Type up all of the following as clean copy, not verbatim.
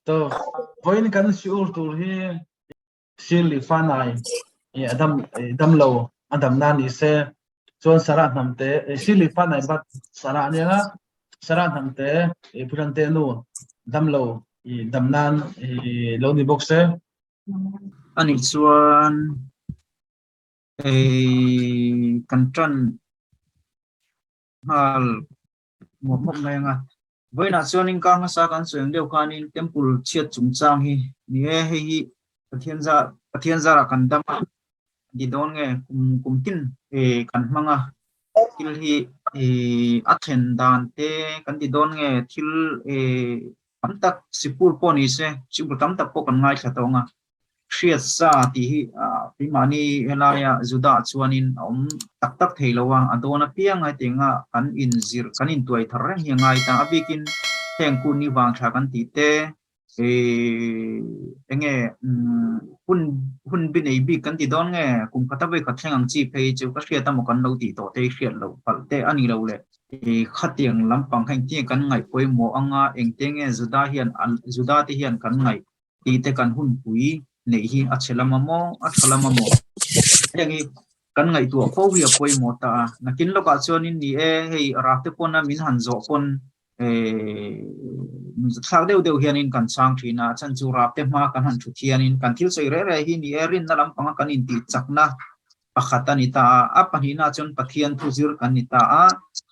To voin kan siur tur hi Shirley Fanai i a dam dam lo a dam na ni se chuan Sarah hnamte Shirley Fanai bat Sarah ania Sarah hnamte i Purante nu dam lo i dam nan i lo ni bawk se. Ani chuan ei kan ṭan nghal muap muap mai anga. Vawiinah chuanin kar hmasa kan sawi ang deuh khanin temple chhiat chungchang hi ni e, hei hi Pathian zar Pathian zarah kan dam a ni dawn nge kum kum tin eh kan hmang a, thil hi eh a thlen dan te kan ti dawn nge thil eh tam tak sipur pawh ni se sipur tam tak pawh kan ngaithla tawh ang a. Hriat sa tih hi keimahni helaia Judah chuanin a awm tak tak thei lo a, a dawn apiang a hetianga kan inzir, kan intuai thar reng hi a ngai ta. A bikin heng hun ni vang tha kan tih te, enge hun hun bi nei bik kan ti dawn nge, kum khata vawi khat thleng ang chi phei chu ka hriat a maw kan lo tih tawh te hi hriat loh palh te a ni lo le. Khatiang lampang kha engtinge kan ngaih pawimawh anga engtinge Judah hian Judah te hian kan ngaih tih te kan hunpui neih hi a chhe lam a maw, a tha lam a maw? Heng hi kan ngaihtuah fo hi a pawimawh ta a. Nakin lawkah chuanin ni e, hei rak te pawna min han zawh pawn min thlak deuh deuh hianin kan chhang thin a, a chhan chu rak te hma kan han thut hianin kan thil sawi reh reh hi ni e, rinna lampanga kan intih chakna pakhat a ni ta a, a pahnihna chuan Pathian thu zir kan ni ta a,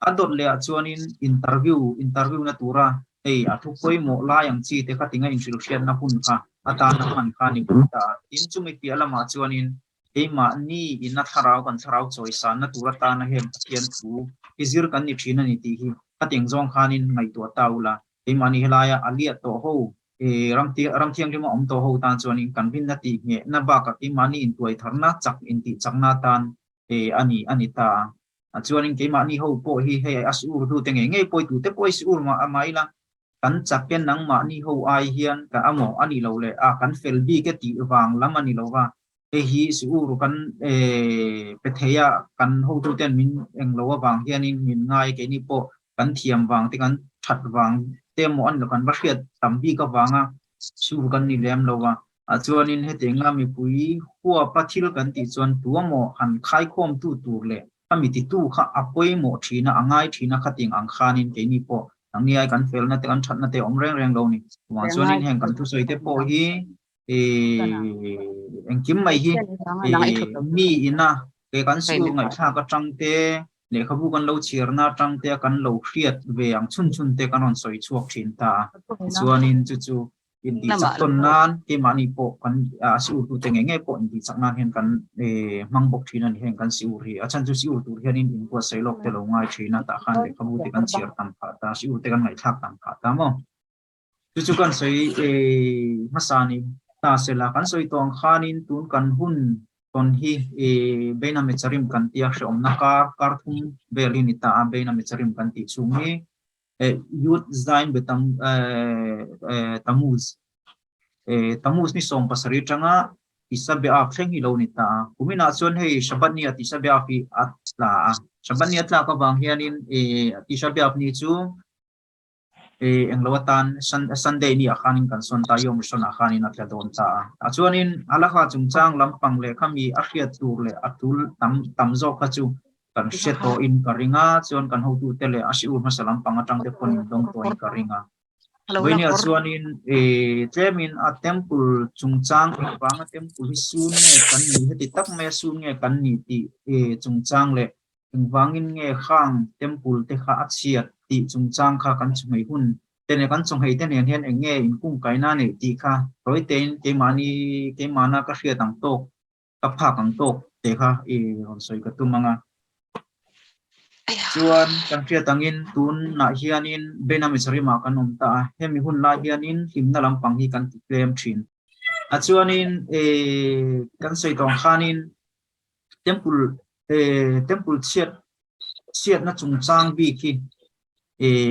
a dawt leh ah chuanin interview, interview na tura hei a thu pawimawh lai ang chi te kha tinga inhrilh hriatna hun kha atana hman kha a ni bawk ta a. Tin, chumi piah lamah chuanin keimahni ina thlarau kan thlarau chawisanna tur atana heng Pathian thu hi zir kan ni thin a ni tih hi khatiang zawng khanin ngaihtuah ta ula, Keimahni helaia a liah tawh ho, ram ram thianghlim a awm tawh ho tan chuanin kan rinna tih nghehna bakah keimahni intuai tharna chak intih chakna atan a ni a ni ta a. Chuanin keimahni ho pawh hi hei a si ur hlute ngei ngei pawi tute pawh hi si ur mah mah ila kan chak e nangmahni ho ai hian ka amaw a ni lo le a kan fel bik e tih vang lam a ni lo va, hei hi si ur kan pe thei a kan hotuten min eng lo avang hianin min ngai keini pawh kan thiam vang te kan that vang te emaw a ni lo kan va hriat tam bik avanga sur kan ni lem lo a, ah chuanin hetianga mipui huapa thil kan tih chuan tu emaw han khaikhawm tu tur leh a mi titu kha a pawimawh thin a, a ngai thin a khating ang khanin keini pawh angiai kan felna te kan thatna te a awm reng reng lo ni. Chuvang chuanin heng kan thusawi te pawh hi engkim mai hi mi ina ke kan sur ngaihthlak atang te lehkhabu kan lo chhiarna atang te kan lo hriat ve ang chhun chhun te kan rawn sawi chhuak thin ta a. Tichuanin chu chu intihchak tawn nan keimahni pawh kan siur tute ngei ngei pawh intihchak nan hian kan hmang bawk thin a ni heng kan siur hi. A chhan chu siur tur hianin inbuatsaih lawk te lo ngai thin a, tah khan lehkhabu te kan chhiar tam phah ta, siur te kan ngaihthlak tam phah ta maw. Chu chu kan sawi hmasa ni ta se la, kan sawi tawh ang khanin tun kan hun tawn hi Beina Mecharim kan tia hrehawmna kar kar thum vel hi ni ta a, Beina Mecharim kan tih chhung hi Yud Zain Betam Tammuz Tammuz ni 17 atanga Tisha B'Av thleng hi lo ni ta a. Kuminah chuan hei Shabbat ni ah Tisha B'Av hi a tla a, Shabbat ni a tlak avang hianin Tisha B'Av ni chu Englo atan Sunday ni ah khanin kan sawn ta, Yom Rishon ah khanin a tla dawn ta a. Tah chuanin Halakha chungchang lampang leh khami a hriat tur leh a tul tam tam zawk kha chu kan hre tawhin ka ring a, chuan kan hotute leh a siur hmasa lampang atang te pawn indawng tawhin ka ring a. Vawinia chuanin tlemin a temple chungchang engvanga temple hi sun nge kan nih heti tak maia sun nge kan nih tih chungchang leh Engvangin nge khang temple te kha a chhiat tih chungchang kha kan chunghei hun te leh kan chunghei te nen hian eng nge inkungkaina a neih tih kha tawi tein keimahni keimahna ka hriat ang tawk, ka phak ang tawk te kha i rawn sawi ka tum ang a. Chuan kan hriat angin tunah hianin Benamisarima kan awm ta a, hemi hun lai hianin hlimna lampang hi kan ti tlem thin. A chuanin kan sawi tawng khanin Temple temple chhiat chhiatna chungchang bik hi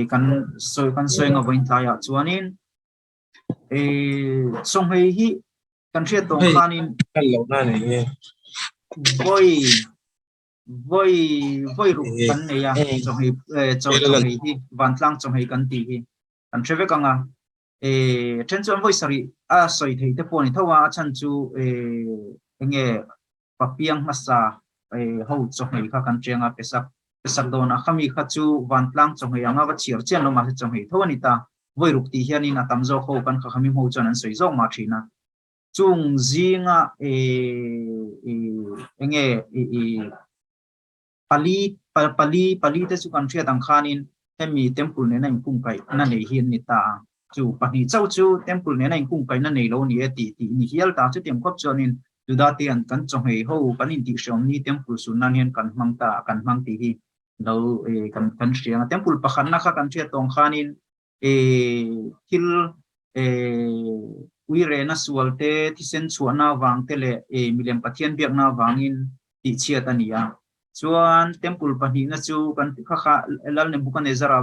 kan sawi kan sawi nga vawiin tlaiah chuanin sawnghei hi kan hriat tawng khanin vawi. Voi voi ruk kan nei a chawhmeh chawhmeh hi vantlang chawhmeh kan tih hi kan hre vek ang a then chuan vawi sarih a sawi thei te pawh a ni tho a a chhan chu enge papiang hmasa ho chawhmeh kha kan cheng a pesak pesak dawn a khami kha chu vantlang chawhmeh anga va chhiar chian lo mahse chawhmeh tho a ni ta vawi ruk tih hianin a tam zawk ho kan kha khami ho chuan an sawi zawk mah thin a. Chung zinga enge pali pali pali te chu kan hriat ang khanin hemi temple nena inkungkaih na nei hi an ni ta a. Chu pahnih chauh chu temple nena inkungkaih na nei lo ni e tih tih ni hial ta. Chutiang khawp chuanin Juda te an kan chawhmei ho kan intihhreawm ni temple sun nan hian kan hmang ta kan hmang tih hi lo kan kan hria ang a. Temple pakhatna kha kan hriat tawng khanin thil uirena sual te, thisen chhuahna avang te leh milem Pathian biakna avangin tihchhiat a ni a. Chuan temple pahnihna chu kan kha kha Lal Nebuchadnezzar-a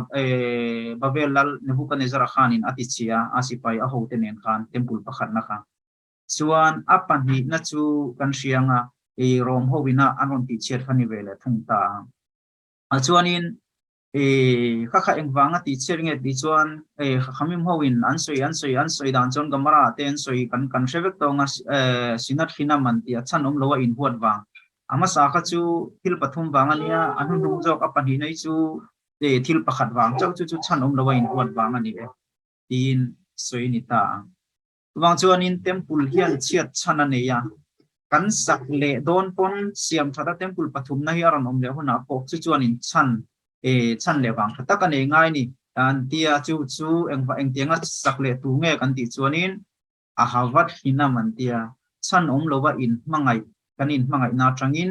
Babel Lal Nebuchadnezzar-a khanin a tichhia a, a sipai a hote nen khan temple pakhatna kha. Chuan a pahnihna chu kan hria anga Rom hoina an rawn tihchhiat kha ni ve leh thung ta a. Chuanin kha kha engvanga tih chhiat nge tih chuan khamim ho in an sawi an sawi an sawi dan chuan Gamara te an sawi kan kan hre vek tawng a Sinat Hinam an tih a chhan awm lo a inhuat vang a hmasa kha chu thil pathum vang a nia a hnuhnung zawk a pahnih na hi chu thil pakhat vang chauh chu chu chhan awm lo a inhuat vang a ni e tiin sawi a ni ta ang. Chuvang chuanin temple hian chhiat chhan a nei a, kan sak leh dawn pawn siam that a temple pathumna hi a rawn awm leh hunah pawh chu chuanin chhan chhan leh vang tha tak a nei ngai ni. An tia chu chu engvah engtianga sak leh tu nge kan tih chuanin a havat hinam an tia chhan awm lova inhmangaih kan inhmangaihna atangin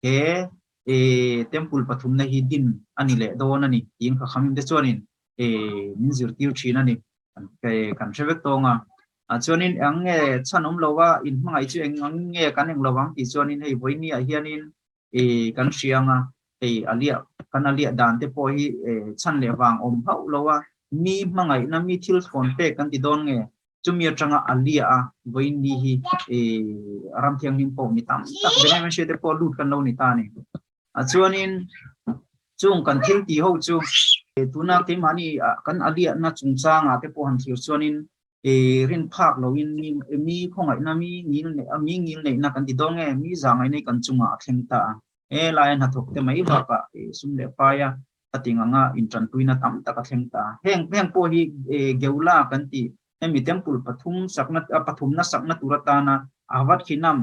he temple pathumna hi din a ni leh dawn a ni tiin ka khamim te chuanin min zirtir thin a ni. Kan hre vek tawng a. Chuanin eng nge chhan awm lo a, in hmangaih chu eng ang nge kan eng lo ang tih chuanin hei vawiini ah hianin kan hria ang a, hei a liah kan a liah dan te pawh hi chhan leh vang awm hauh lo a, mi hmangaihna mi thil thawn pek kan ti dawn nge chumi atanga a liah a vawiini hi ram thianghlim pawh mi tam tak Benjamin hria te pawh lut kan lo ni ta a ni. A chuanin chung kan thil tih ho chu tuna keimahni kan aliahna chungchangah te pawh han thlir chuanin rin phak loin mi mi khawngaihna mi ngil neih mi ngil neihna kan ti dawn nge mi zangaihna hi kan chungah a thleng ta a. He laia hnathawk te mai bakah sum leh paia a ting anga intanpuina tam tak a thleng ta a. Heng heng pawh hi Geula kan tih hemi temple pathum sakna pathumna sakna tur atana Avat Khinam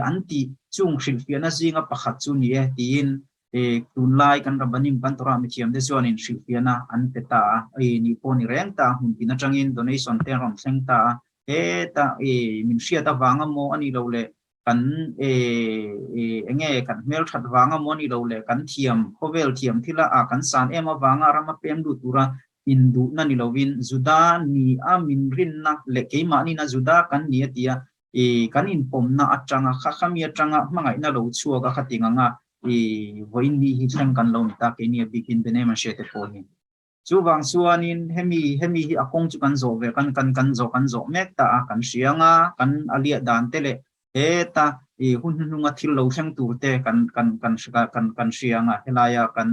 an tih chung hrilhfiahna zinga pakhat chu ni e tiin tunlai kan Rabbanim kan Torah mithiam te chuanin hrilhfiahna an pe ta a, ni pawh ni reng ta hmun tin atangin donation te an rawn thleng ta a, heta min hriat avanga maw a nih loh leh kan enge kan hmelthat vanga maw a nih loh leh kan thiam khawvel thiam thila a kan san em avanga rama pem lut tura induhna ni lovin Juda ni a min rinna leh keimahni na Juda kan ni a tia kan inpawmna atanga kha khami atanga hmangaihna lo chhuak a khating anga vawiin ni hi thleng kan lo ni ta keini a bikin Benjamin hriate pawh hi. Chuvang chuanin hemi hemi hi a kawng chu kan zawh ve kan kan kan zawh kan zawh mek ta a, kan hria anga kan a liah dan te leh heta i hun hnuhnunga thil lo thleng tur te kan kan kan kan kan hria anga helaia kan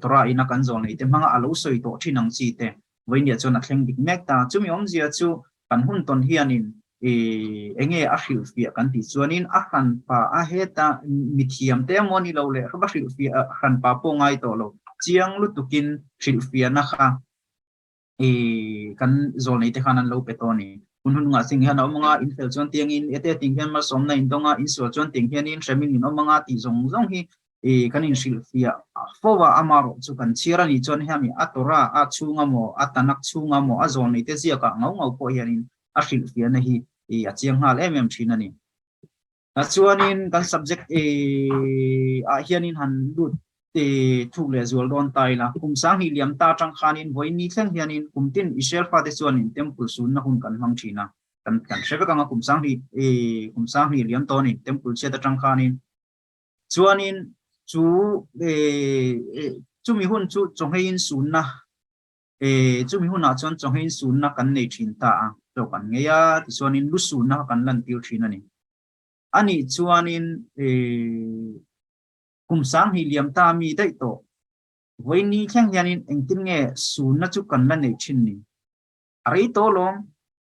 Torah ina kan zawh nei te hmanga a lo sawi tawh thin ang chi te vawinia chuan a thleng dik mek ta. Chumi awmzia chu kan hun tawn hianin enge a hrilhfiah kan tih chuanin a hranpa a heta mithiam te emaw ni lo leh va hrilhfiah hranpa pawh ngai tawh lo chiang lutukin hrilhfiahna kha kan zawlnei te khan an lo pe tawh a ni. Hun hun ngah sing hian a awm anga in fel chuan tiangin ete ting hian malsawmna in dawng a, in sual chuan ting hianin hremin in awm anga tih zawng zawng hi kan inhrilhfiah fo a, amaherawh chu kan chhiar a nih chuan hemi a Torah a chhunga maw, a Tanakh chhunga maw, a zawlnei te ziakah ngau ngau pawh hianin a hrilhfiahna hi a chiang nghal em em thin a ni. Chuanin kan subject ah hianin han lut thuk leh zual dawn ta ila, kum sanghnih liam ta atang khanin vawiin ni thleng hianin kum tin Israel fate chuanin temple sunna hun kan hmang thin a, kan kan hre vek ang a kum sanghnih kum sanghnih liam tawnin temple chhiat atang khanin chuanin chu chumi hun chu chawhmeiin sunna chumi hunah chuan chawhmeiin sunna kan nei thin ta a, chaw kan ngei a, tichuanin lu sunna kha kan lantir thin a ni. Anih chuanin. Kum 2000 liam ta mi daih tawh. Vawiin thleng hianin engtin nge sunna chu kan la neih thin ni? A rei tawh lawm,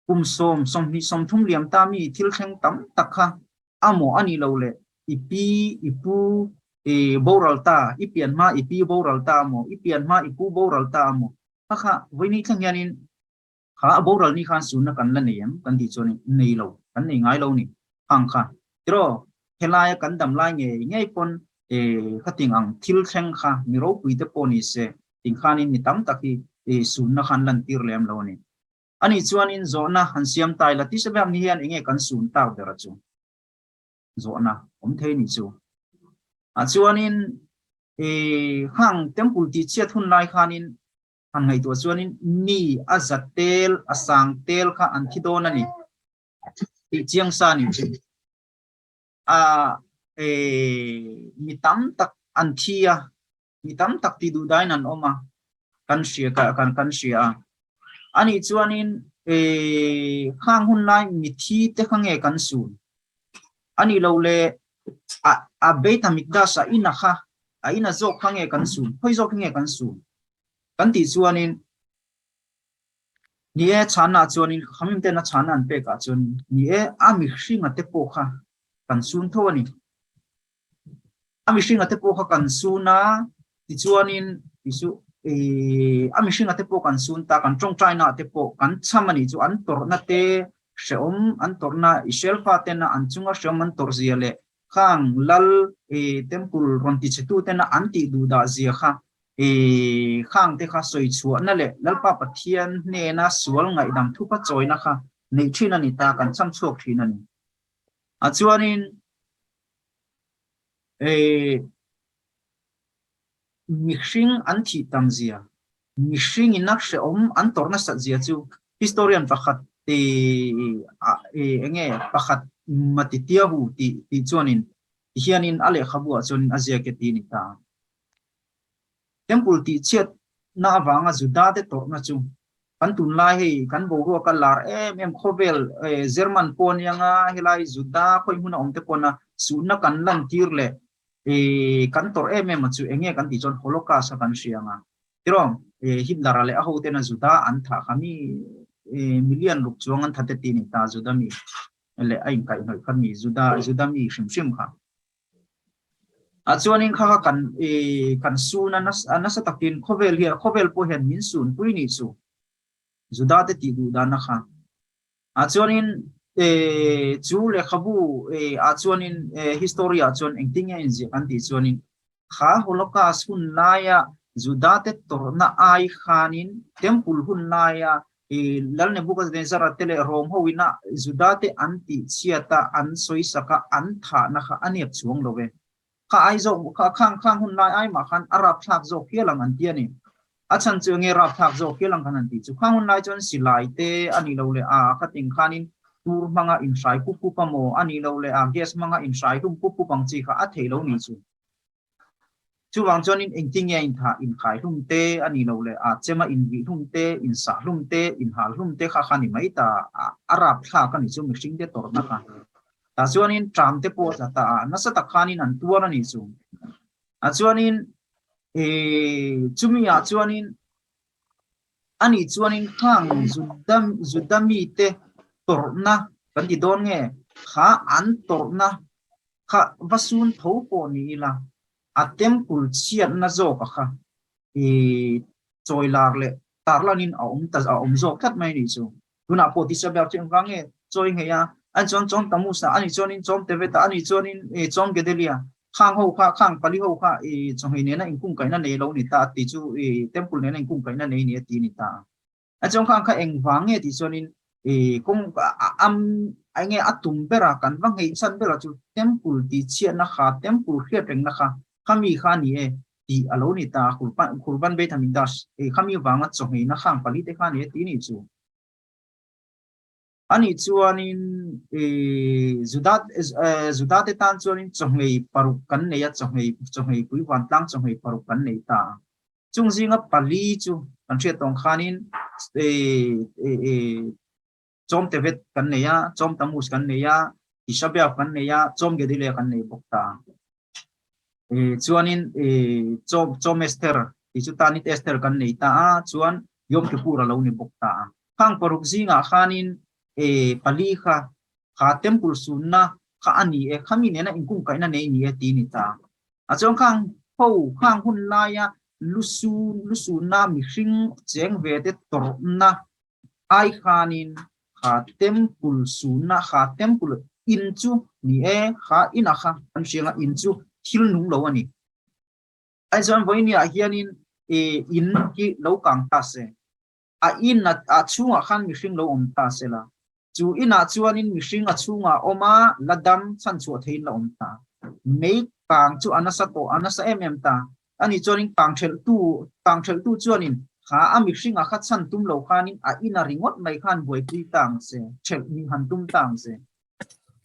kum 10, 20, 30 liam ta mi thil thleng tam tak kha a maw a nih loh le i pi, i pu i boral ta, i pian hma i pi boral ta a maw, i pian hma i pu boral ta a maw, kha kha vawiin thleng hianin kha a boral ni khan sunna kan la nei em kan tih chuanin nei lo, kan nei ngai lo ni ang kha. Tiraw, helaia kan dam lai ngei ngei pawn khating ang thil thleng kha mi ropui te pawh ni se ting khanin mi tam tak hi sunna khan lantir lem lo a ni. Ani chuanin zawhna han siam tai la tisa bak ni hian enge kan sun tak ber a chu zawhna awm thei ni chu. A chuanin hang temple tih chhiat hun lai khanin han ngaihtuah chuanin mi a za tel a sang tel kha an thi dawn a ni tih chiang sa ni chu. A mi tam tak an thi a, mi tam tak tih duh dain an awm a, kan hria kan kan hria a. Anih chuanin khang hun lai mithi te kha nge kan sun? Anih lo le a a Beit HaMikdash a ina kha a ina zawk kha nge kan sun? Khawi zawk hi nge kan sun? Kan tih chuanin ni e chhanna chuanin khamim tena chhanna an pek ah chuan ni e a mihringa te pawh kha kan sun tho a ni. A mihringa te pawh kha kan sun a, tichuanin Isu a mihringa te pawh kan sun ta, kan tawngtaina te pawh kan cham a nih chu an tawrhna te hrehawm an tawrhna Israel fa tena an chunga hrehawm an tawrh zia leh khang lal temple rawn ti chhe tu tena an tih duh dah zia kha khang te kha sawi chhuahna leh Lalpa Pathian hnena sual ngaihdam thupa chawina kha neih thin a ni ta, kan cham chhuak thin a ni. A chuanin mihring an thih tam zia, mihring in a hrehawm an tawrh nasat zia chu historian pakhat enge pakhat Matitiahu tih tih chuanin tihianin a lehkhabu ah chuanin a ziak e ti a ni ta. Temple tih chhiat na avanga Juda te tawrhna chu kan tunlai hei kan boruak a lar em em khawvel German pawh a nia helai Juda khawi hmuna awm te pawna suhna kan lantir leh kan tawrh em em a chu enge kan tih chuan Holocaust a kan hria anga tiraw Hitler a leh a ho tena Juda an thah kha mi million ruk chuang an that te ti a ni ta Juda mi leh a inkaihhnawih kha mi Juda Juda mi hrim hrim kha. A chuanin kha kha kan kan sun a nasa takin khawvel hian khawvel pawh hian min sun pui nih chu Juda te tih duh dan a kha. A chuanin chu lehkhabu ah chuanin history ah chuan engtin nge inziah kan tih chuanin kha Holocaust hun laia Juda te tawrhna ai khanin temple hun laia Lal Nebuchadnezzar-a te leh Rom ho ina Juda te an tih chhiat a, an sawisak a, an thahna kha a nep chuang lo ve. Kha ai zawk kha khang khang hun lai ai mah khan a rapthlak zawk hial ang an ti a ni. A chhan chu enge rapthlak zawk hial ang khan an tih chu khang hun lai chuan silai te a nih lo leh a kha ting khanin tur hmanga inhrai pup pup a maw a nih lo leh a gas hmanga inhrai hlum pup pup ang chi kha a theih lo nih chu. Chuvang chuanin engtin nge intha inkhai hlum te a nih loh leh a chema invih hlum te, insah hlum te, inhal hlum te kha kha ni mai ta a rapthlak a nih chu mihring te tawrhna kha. Tah chuanin ṭam te pawh a tla ta a, nasa tak khanin an tuar a nih chu. Ah chuanin chumi ah chuanin a nih chuanin khang Juda Juda mite tawrhna kan ti dawn nge kha an tawrhna kha va sun tho pawh ni ila a temple chhiatna zawk a kha i chawi lar leh tarlanin a awm ta a awm zawk tlat mai nih chu. Tunah pawh tisa biak chu engvang nge chawi ngei a, ani chuan chawm Tamusa, ani chuanin chawm Teveta, ani chuanin chawm Gedelia, khang ho kha khang pali ho kha i chawhmeh nena inkungkaihna nei lo ni ta a ti chu i temple nena inkungkaihna nei ni a ti ni ta a. A chuan khang kha engvang nge tih chuanin i kawng am enge a tum bera kan va ngei chhan bera chu temple tih chhiatna kha temple hriat rengna kha khami kha a ni e tih a lo ni ta a, Khurban Beit HaMikdash khami vanga chawhmehna khang pali te kha a ni e ti ni chu. Ani chuanin Juda Juda te tan chuanin chawhmeh paruk kan nei a, chawhmeh chawhmeh pui vantlang chawhmeh paruk kan nei ta a. Chung zinga pali chu kan hriat tawng khanin Chawm Tevet kan nei a, Chawm Tammuz kan nei a, Tisha B'Av kan nei a, Chawm Gedalia kan nei bawk ta a. Chuanin Chawm Esther tih chu Tanit Esther kan nei ta a, chuan Yom Kippur a lo ni bawk ta a. Khang paruk zingah khanin pali kha kha temple sunna kha a ni e, khami nena inkungkaihna nei ni e ti ni ta. A chuan khang ho khang hun laia lusun lusunna mihring cheng ve te tawrhna ai khanin kha temple sunna kha temple in chu ni e, kha inah kha kan hriang a in chu thil nung lo a ni. Ai chuan vawinia hianin in hi lo kang ta se. A in a chhungah khan mihring lo awm ta se la, chu inah chuanin mihring a chhungah awm a, la dam chhan chhuah theiin la awm ta. Mei kang chu a nasa tawh, a nasa em em ta. Ani chuanin kang thelhtu, kang thelhtu chuanin kha a mihringa kha chhan tum lo khanin a ina ringawt mai khan buaipui ta ang che, thelh nih han tum ta ang che.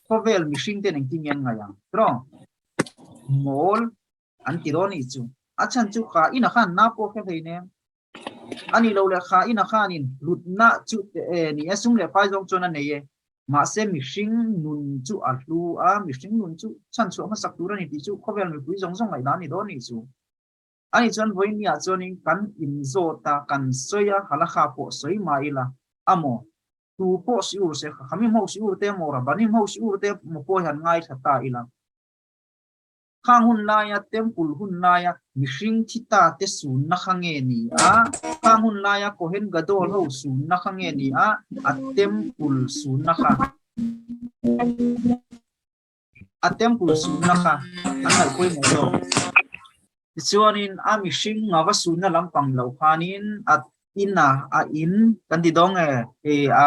Khawvel mihring ten engtin nge an ngaih ang? Tiraw? Mawl an ti dawn anih chu. A chhan chu kha inah khan na pawh hre hlei nem. A nih loh leh kha ina khanin hlutna chu ni e, sum leh pai zawng chuan a nei e. Mahse mihring nun chu a hlu a, mihring nun chu chhanchhuah hmasak tur a ni tih chu khawvel mipui zawng zawng ngaihdan a ni dawn anih chu. A nih chuan vawinia chuanin kan inzawt a, kan sawi a, halakha pawh sawi mah ila a maw? Tu pawh si ur se, khamim ho si ur te maw, rabanim ho si ur te maw pawh hian ngaithla ta ila. Khang hun laia Temple hun laia mihring thi ta te sunna kha nge ni a? Khang hun laia Kohen Gadol ho sunna kha nge ni a? A Temple sunna kha A Temple sunna kha an ngaih pawimawh zawk. Tichuanin a mihring a va sunna lampang lo khanin a ina a in kan ti dawng e a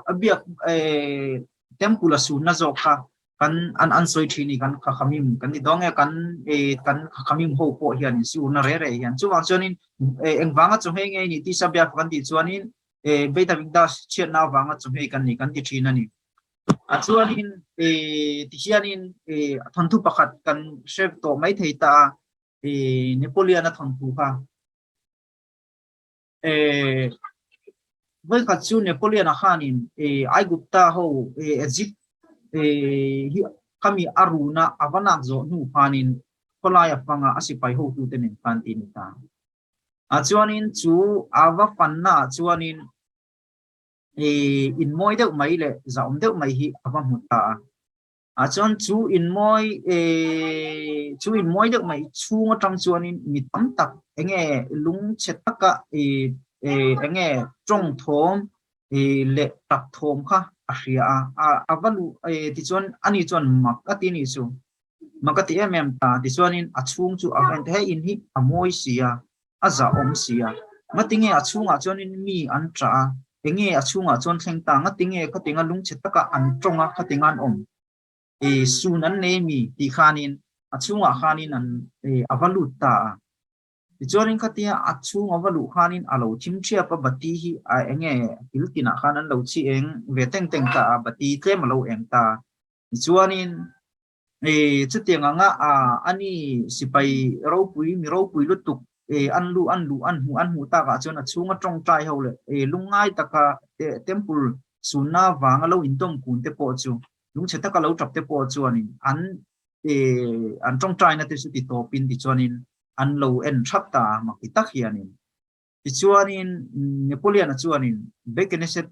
a biak e Temple a sunna zawk kha kan an an sawi thin i kan khakhamim kan ti dawng e kan e kan khakhamim ho pawh hian in siurna re re hian chuvang chuanin e engvanga chaw hei nge ni tisa biak kan tih chuanin e Beit Hamikdash chhiatna avanga chaw hei kan ni kan ti thin a ni. A chuanin e tihianin e thawnthu pakhat kan hre tawh mai thei ta a e Napoleon a thawnthu kha e vawikhat chu Napoleon a khanin e Aigupta ho e Egypt e hi khami a runa a va lak zawh hnu khanin khawlai a fanga a sipai hotute nen khan ti ni ta. A chuanin chu a va fanna ah chuanin e in mawi deuh mai leh zahawm deuh mai hi a va hmu ta a. A chuan chu in mawi e chu in mawi deuh mai chhung atang chuanin mi tam tak enge lungchhe taka e e enge tawng thawm e leh tak thawm kha a hria a. A va luh e tichuan ani chuan mak a ti anih chu. Mak a ti em em ta. Tichuanin a chhung chu a va en ta he in hi a mawi si a. a zahawm si a, ngatinge a chhungah chuanin mi an ṭah a, enge a chhungah chuan thleng ta, ngatinge khatinga lungchhe taka an ṭawng a, khatinga an awm, e sun an nei mi tih khanin a chhungah khanin an e a va lut ta a. Tichuanin khatia a chhung a va luh khanin a lo thim ṭhiap a, bati hi a enge kil tinah khan an lo chhi eng ve teng teng ta a, bati tlem a lo eng ta. Tichuanin E chutiang anga a ani sipai ropui mi ropui lutuk e an lu an luh an hmuh an hmuh takah chuan a chhunga tawngtai ho leh e lungngai taka temple sunna vanga lo intawm kun te pawh chu lungchhe taka lo tap te pawh chuanin an e an tawngtaina te chu ti tawpin tichuanin an lo en thap ta a mak ti tak hianin. Tichuanin Napoleon-a chuanin Bekeneset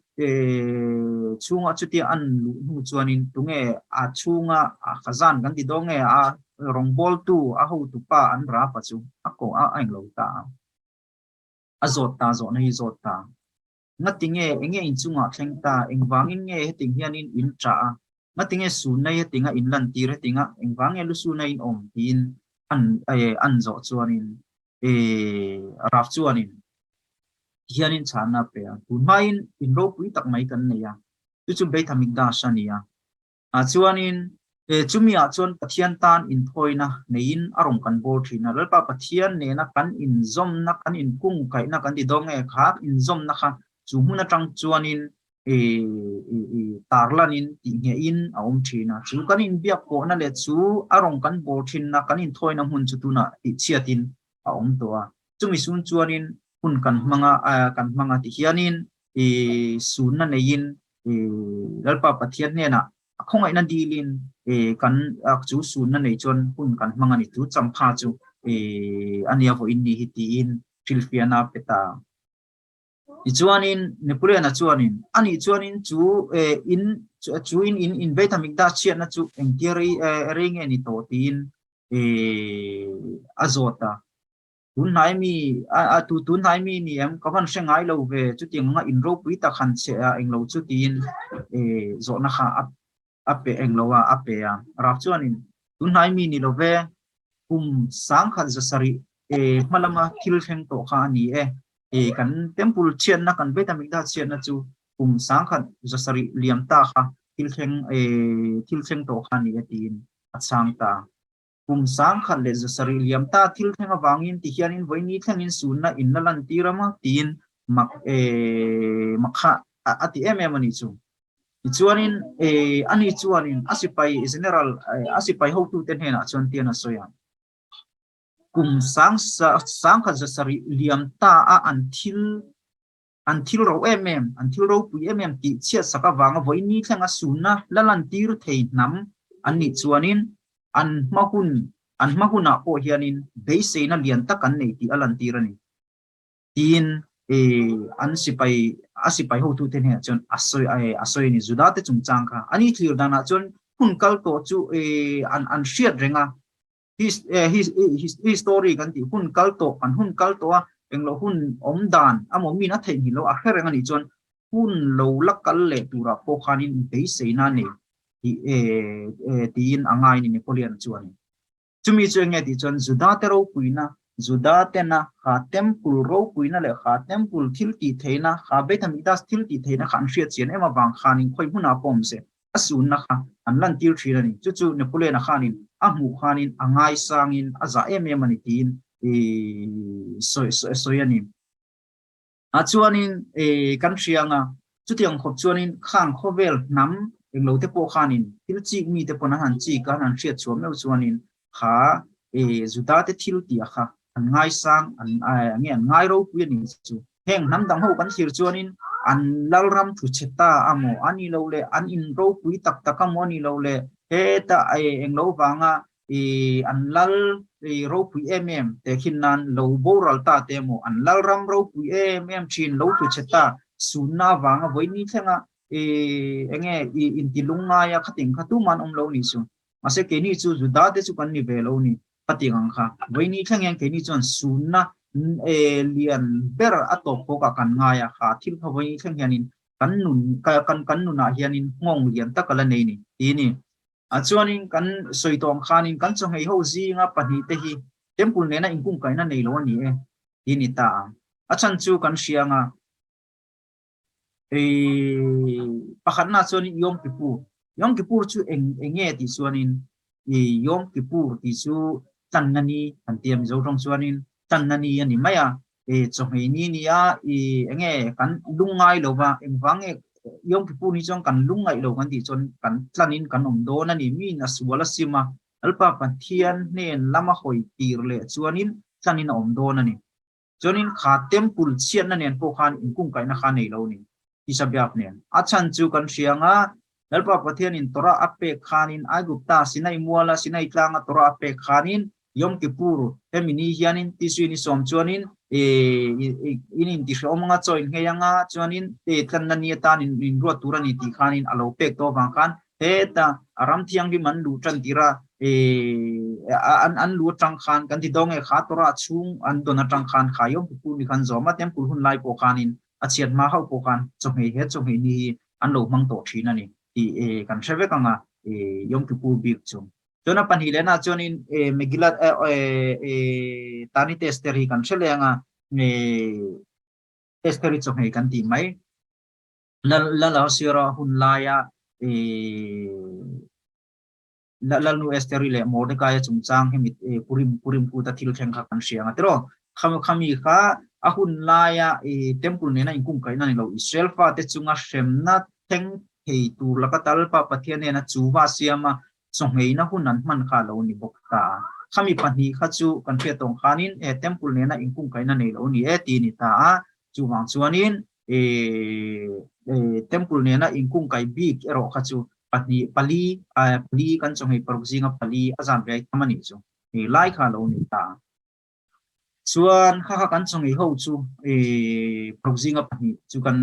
chhunga chutia an luh hnu chuanin tunge a chhunga a khazan kan ti dawn nge a rawngbawltu a hotupa an rapa chu a ko a a englo ta a, a zawt ta zawhna hi zawt ta. Ngatinge enge inchungah thleng ta, engvangin nge heting hianin in ṭah a, ngatinge sunnei hetinga in lantir hetinga engvange lusuna in awm tiin an an zawh chuanin Raf chuanin hianin chhanna a pe a, tun hmain in ropui tak mai kan nei a, chu chu Beit Hamikdash a ni a. Ah chuanin chumi ah chuan Pathian tan inthawina neiin a rawn kan bawr thin a, Lalpa Pathian nena kan inzawmna, kan inkungkaihna kan ti dawn nge kha inzawmna kha chu hmun atang chuanin tarlanin tihnghehin a awm thin a, chu kan inbiak pawhna leh chu a rawn kan bawr thinna kan inthawina hmun chu tunah tihchhiatin a awm tawh a, chumi sun chuanin hun kan hmang a kan hmang a tihianin sunna neiin Lalpa Pathian hnenah. A khawngaihna dilin kan chu sunna nei chuan hun kan hmang a ni. Chu champha chu a nia vawiin ni hi tiin hrilhfiahna a pe ta. Tichuanin Napoleon-a chuanin, Anih chuanin chu in chu in in in Beit HaMikdash chhiatna chu engtia rei rei nge ni tawh tiin a zawt a. Tun hnai mi a tu tun hnai mi ni em ka van hre ngai lo ve chutiang anga in ropui tak han che a englo chu tiin zawhna kha a a pe englo a a pe a. Rap chuanin tun hnai mi ni lo ve kum 10,000 hma lama thil thleng tawh kha a ni e. Kan temple chhiatna kan Beit HaMikdash chhiatna chu kum 10,700 liam ta kha thil thleng thil thleng tawh kha a ni e tiin a chhang ta. Kum 10,700 liam ta thil thleng avangin ti hianin vawiini thlengin sunna in la lantir a ma tiin mak mak kha a ti em em a nih chu. Tichuanin ani chuanin a sipai general a sipai hotute hnenah chuan tian a sawi a. Kum 10,700 liam ta a an thil an thil ro em em, an thil ropui em em tih chhiat sak avanga vawiini thlenga sunna la lantir thei hnam an nih chuanin an hma hun an hma hunah pawh hianin beiseina lian tak an nei tih a lantir a ni. Tiin an sipai a sipai hotute hnenah chuan a sawi a sawi a ni. Juda te chungchang kha ani thlir danah chuan hun kal tawh chu an an hriat reng a, his his his story kan tih hun kal tawh kan hun kal tawh a englo hun awm dan emaw min a theihnghilh loh a hre reng a nih chuan hun lo la kal leh turah pawh khanin beiseina nei tih tiin a ngai a ni Napoleon chuan. Chumi chu enge tih chuan Juda te ropuina Juda tena kha temple ropuina leh kha temple thil tih theihna kha Beit HaMikdash thil tih theihna kha an hriat chian em avang khanin khawi hmunah pawh awm se a sunna kha an lantir thin a ni. Chu chu Napoleon-a khanin a hmuh khanin a ngaisangin a zah em em a ni tiin sawi sawi a ni. A chuanin kan hria anga chutiang khawp chuanin khang khawvel hnam englo te pawh khanin thil chik mite pawn an han chik a, an han hriat chhuah meuh chuanin kha Juda te thil tih a kha an ngaisang an nge an ngai ropui a ni chu. Heng hnam dang ho kan thlir chuanin an lalram thu chhe ta a maw a ni lo le an in ropui tak tak a maw a ni lo le heta englo vanga an lal ropui em em te khin nan lo boral ta te maw an lalram ropui em em thin lo thu chhe ta sunna vanga vawiini thlenga enge inti lungngai a khating kha tuman awm lo ni chu. Mahse keini chu Juda te chu kan ni ve lo ni ka tih ang kha. Vawiini thleng hian keini chuan sunna lian ber a tawp bawk a kan ngai a, kha thil kha vawiini thleng hianin kan nun kan kan nunah hianin nghawng lian tak a la nei ni ti ni. A chuanin kan sawi tawh ang khanin kan chawnghei ho zinga pahnihte hi temple nena inkungkaihna nei lo a ni e ti ni ta ang. A chhan chu kan hria anga Pakhatna chuanin Yom Kippur. Yom Kippur chu eng eng nge tih chuanin Yom Kippur tih chu tlanna ni kan ti a Mizo tawng chuanin tlanna ni a ni mai a. Chawhmei ni ni a eng nge kan lungngai lo va engvang nge Yom Kippur ni chuan kan lungngaih lo kan tih chuan kan tlanin kan awm dawn a ni. Miin a sual a sim a, Lalpa Pathian hnen lama hawi tir leh chuanin tlanin a awm dawn a ni. Chuanin kha temple chhiatna nen pawh khan inkungkaihna kha nei lo ni, Tisha B'Av nen. A chhan chu kan hria anga Lalpa Pathianin Torah a pek khanin Aigupta Sinai muala Sinai tlanga Torah a pek khanin Yom Kippur hemi ni hianin Tisui ni sawm chuanin in intihreawm anga chaw in nghei anga chuanin tlanna ni atan in ruat tur a ni tih khanin a lo pek tawh avang khan Heta a ram thianghlim an luh tan tir a, an an luh atang khan kan ti dawng e kha Torah chhung an dawn atang khan kha Yom Kippur ni khan zawm a, temple hun lai pawh khanin a chhiat hma hauh pawh khan chawhmeh he chawhmeh ni hi an lo hmang tawh thin a ni tih kan hre vek ang a, Yom Kippur bik chu. Chuan a pahnih lehna chuanin Megillat Tanit Esther hi kan hre leh ang a, Esther hi chawhmeh kan tih mai. Lal Ahasuera hun laia Lalnu Estheri leh Mordekaia chungchang hemi Purim Purim kuta thil thleng kha kan hria ang a tiraw? Khami kha a hun laia temple nena inkungkaihna a ni lo. Israel fate chunga hremna thleng thei tur laka Lalpa Pathian nena chuva siama chawngheina hun an hman kha a lo ni bawk ta a. Khami pahnih kha chu kan hriat tawng khanin he temple nena inkungkaihna nei lo ni e ti a ni ta a. Chuvang chuanin temple nena inkungkai bik erawh kha chu Pahnih, pali, pali kan chawnghei paruk zinga pali a zan ve ai tam a nih chu. Hei lai kha a lo ni ta. Chuan kha kha kan chawnghei ho chu paruk zinga pahnih chu kan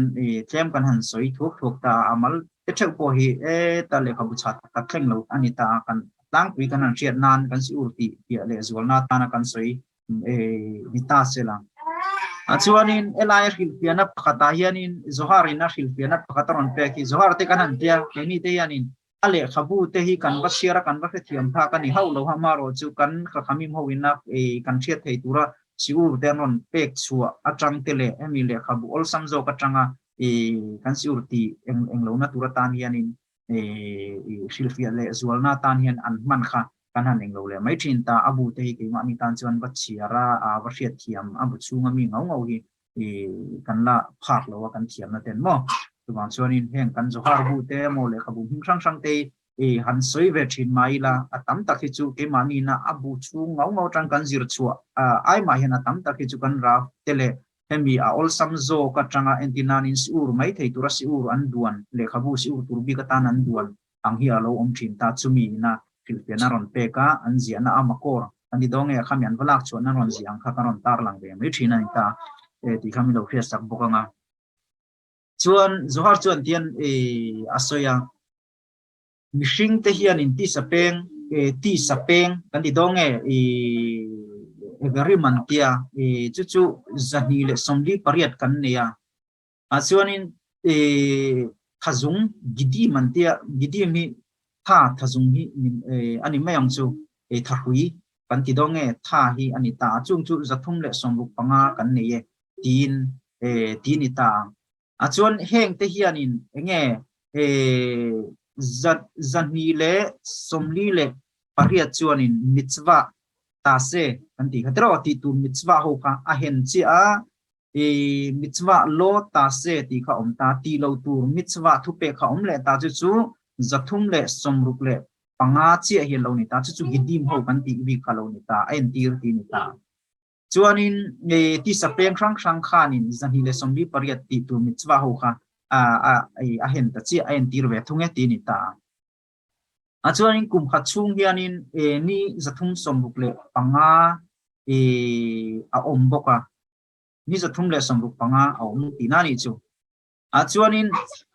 tlem kan han sawi thuak thuak ta a, a mal te theuh pawh hi e ta lehkhabu chha tak tak thleng lo a ni ta a, kan tlangpui kan han hriat nan kan si ur tih piah leh zualna atana kan sawi ni ta se la. Chuanin helai a hrilhfiahna pakhatah hianin Zohar-in a hrilhfiahna pakhat a rawn pek hi Zohar te kan han tia, keini te hianin a lehkhabu te hi kan va chhiar a, kan va hrethiam phak a ni hauh lo amaherawh chu kan Khakhamim ho ina kan hriat thei tura siur te an rawn pek chhuah atang te leh hemi lehkhabu awlsam zawk atanga kan siur tih eng lohna tur atan hianin hrilhfiah leh zualna atan hian an hman kha kan han englo leh mai thin ta. A bu te hi keimahni tan chuan va chhiar a, va hriatthiam a bu chhunga mi ngau ngau hi kan la phak lo a kan thiamna ten maw. Chuvang chuanin heng kan Zohar bu te emaw lehkhabu hming hrang hrang te hi han sawi ve thin mai ila a tam tak hi chu keimahniina a bu chhung ngau ngau atang kan zir chhuah ai mah hian a tam tak hi chu kan raf te leh Hemi a awlsam zawk atanga entir nanin si ur mai thei tura si ur an duan, lehkhabu si ur tur bik atan an duan ang hi a lo awm thin ta. Chumi ina hrilhfiahna rawn pek a, an ziahna a makawr an ti dawn nge a khami an va lak chhuahna rawn ziah ang kha ka rawn tarlang ve mai thin a ni ta e tih kha min lo hriatsak bawk ang a. Chuan Zohar chuan tian a sawi a. Mihring te hianin tisa peng, tisa peng kan ti dawn nge Everim an tia, chu chu 248 kan nei a. Ah chuanin thazung Gidim an tia, Gidim hi tha thazung hi a ni mai ang chu, thahrui kan ti dawn nge tha hi a ni ta a, chung chu 365 kan nei e tiin ti ni ta ang. A chuan heng te hianin enge 248 chuanin mitzvah ta se kan tih kha tiraw tih tur mitzvah ho kha a hen chiah a, mitzvah lo ta se tih kha awm ta, tih lo tur mitzvah thupek kha awm leh ta chu chu 365 chiah hi a lo ni ta, chu chu gidim ho kan tih bik kha a lo ni ta, a entir tih a ni ta. Chuanin tisa peng hrang hrang khanin 248 tih tur mitzvah ho kha a hen ta chiah, a entir ve thung e tih a ni ta. A chuanin kum khat chhung hianin ni 365 a awm bawk a, ni 365 a awm tihna a nih chu. A chuanin